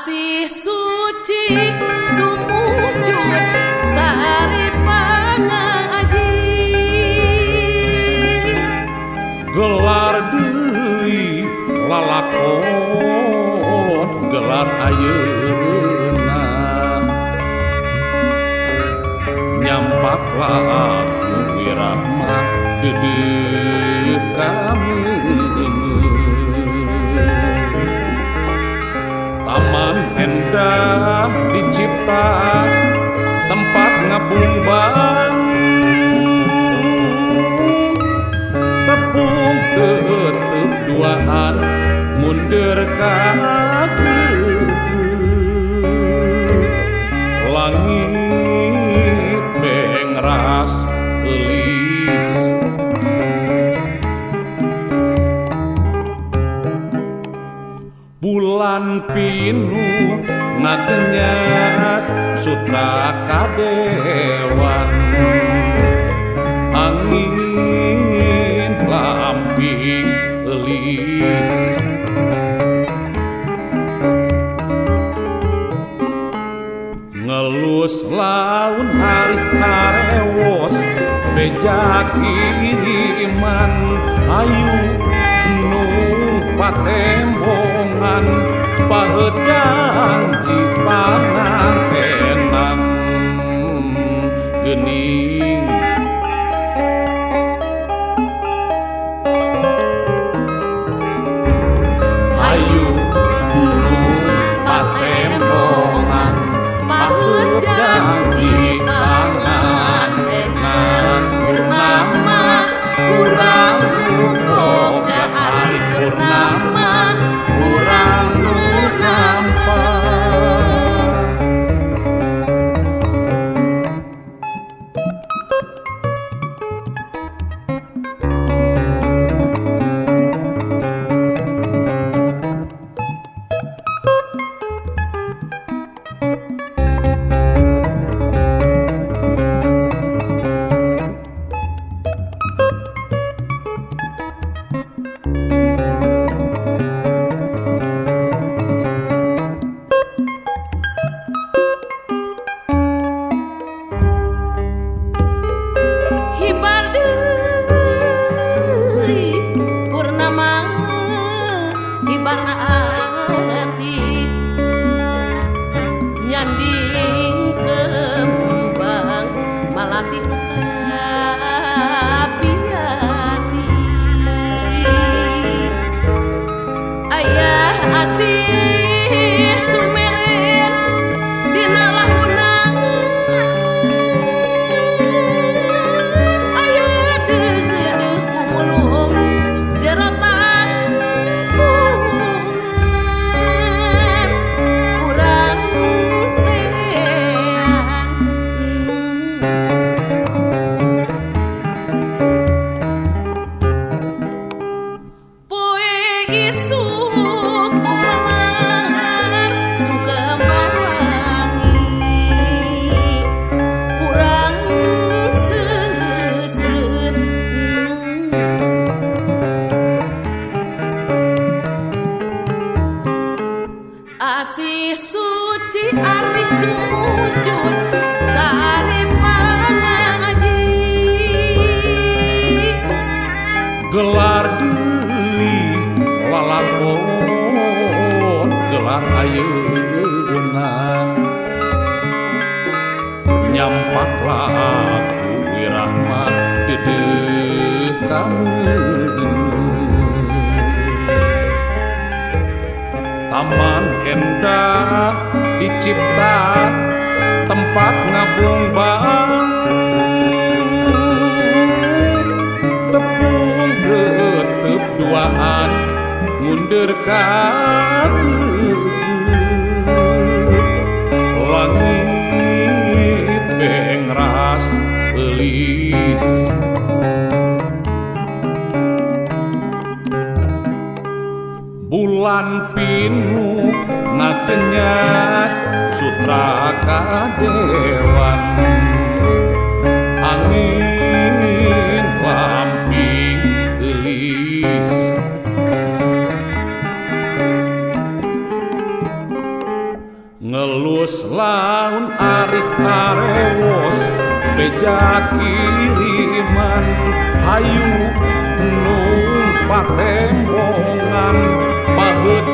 Asih suci sumujud sari pangaji. Gelar deui lalakon gelar ayeuna, nyampaklah aku wirahma deudeuh kameuneu. Taman endah dicipta tempat ngabungbang, tepung tetep duaan mundur ka langit bengras eulis. Bulan pinu ngagenyas sutra kadewan, angin lamping eulis. Ngelus laun hari harewos beja kiriman, hayu nu patembongan paheut janji pangantenan geuning. Hayu nu patembongan paheut janji pangantenan, purnama urang nu boga ari purnama urang nu nampa. Hibar deui purnama hibarna ati, nyanding kembang malati nu kapiati. Ayah asih sumeren dina lahuna, ayah deudeuh kumulung jero tangtungan urang teang. Poe isuk kumar sungkem wangi, urang seuseut. Asih suci ari sumujud sari pangaji. Gelar deui lalakon gelar ayeuna, nyampaklah aku wirahma deudeuh kameuneu. Taman endah dicipta tempat ngabungbang, tepung tetep duaan mundur ka langit bengras eulis. Bulan pinu ngagenyas sutra kadewan, angin lamping eulis. Geus laun arih karewos beja kiriman hayu numpak tembongan paheut.